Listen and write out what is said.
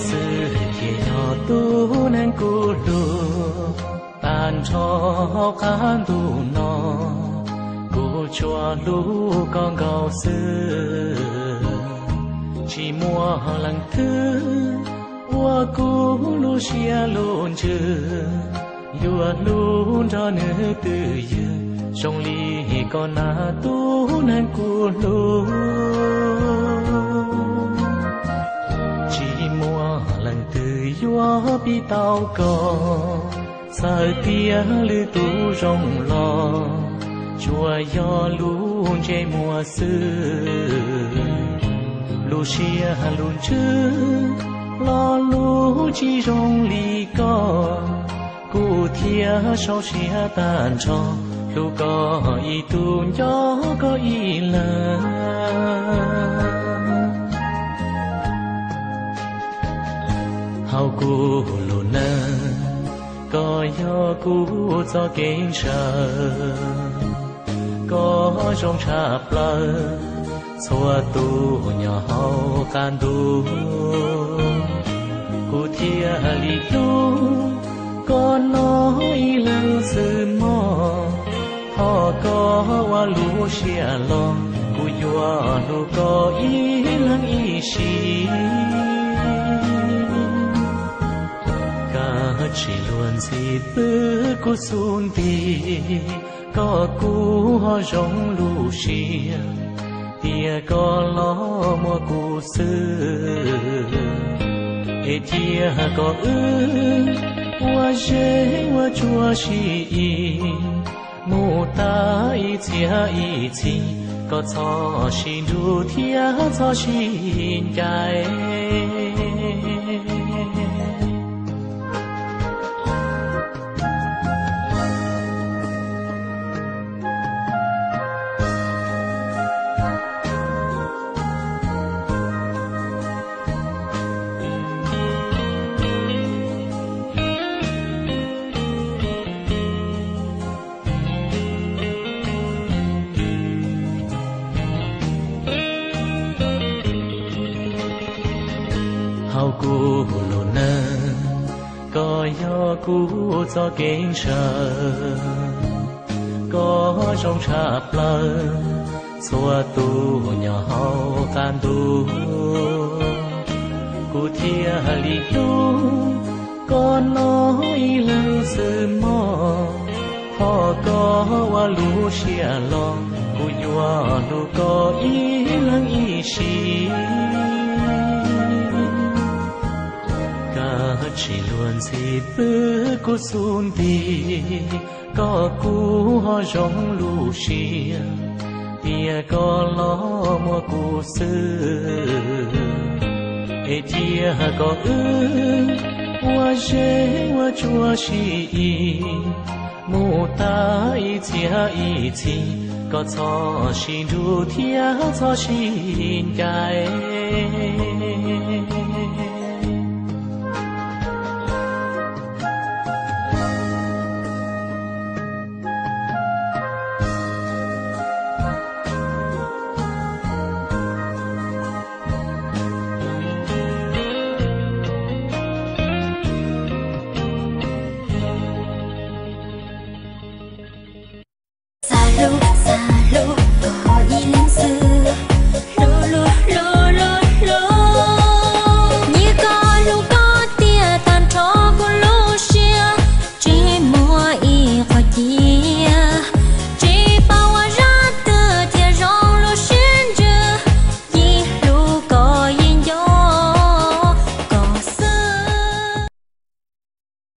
Xwb thiaj yog tus neeg kuv hlub, tag nrho hauv qab ntuj no, kuv tsuas hlub koj nkaus xwb. Tsis muaj leej twg ua kuv lub siab lub ntsws, yuav hlub nrog nws twj ywm zoo li koj na tus neeg kuv hlub. Tsis muaj leej twg yuav pib tau koj, txawm tias lwm tus zoo los tsuas yog lub ntsej muag xwb. Lub siab lub ntsws lo lus tsis zoo li koj, kuv thiaj sau siab tag nrho, hlub koj ib tug nco koj ib leeg. Hauv kuv lub neej, koj yog kuv txoj kev ntshaw, koj zoo tshaj plaws txhua tus nyob hauv qab ntuj. Kuv thiaj li hlub koj no ib leeg xwb mog. Thov koj ua lub siab loj, kuv yuav hlub koj ib leeg ib sim. Kav tsij luag ntxhi pw kuv xub ntiag, koj kuj ho zoo lub siab, tias koj los muaj kuv xwb. Es cia koj wb ua zej ua tsuag sib ib, mus tas ib txhiab ib txhis, koj txhob sib nrug thiab txhob sib ncaim. Hauv kuv lub neej, koj yog kuv txoj kev ntshaw, koj zoo tshaj plaws txhua tus nyob hauv qab ntuj. Kuv thiaj li hlub koj no ib leeg xwb mog. Thov koj ua lub siab loj, kuv yuav hlub koj ib leeg ib sim. Kav tsij luag ntxhi pw kuv xub ntiag, koj kuj ho zoo lub siab, tias koj los muaj kuv xwb. Es cia koj wb ua zej ua tsuag sib ib, mus tas ib txhiab ib txhis, koj txhob sib nrug thiab txhob sib ncaim.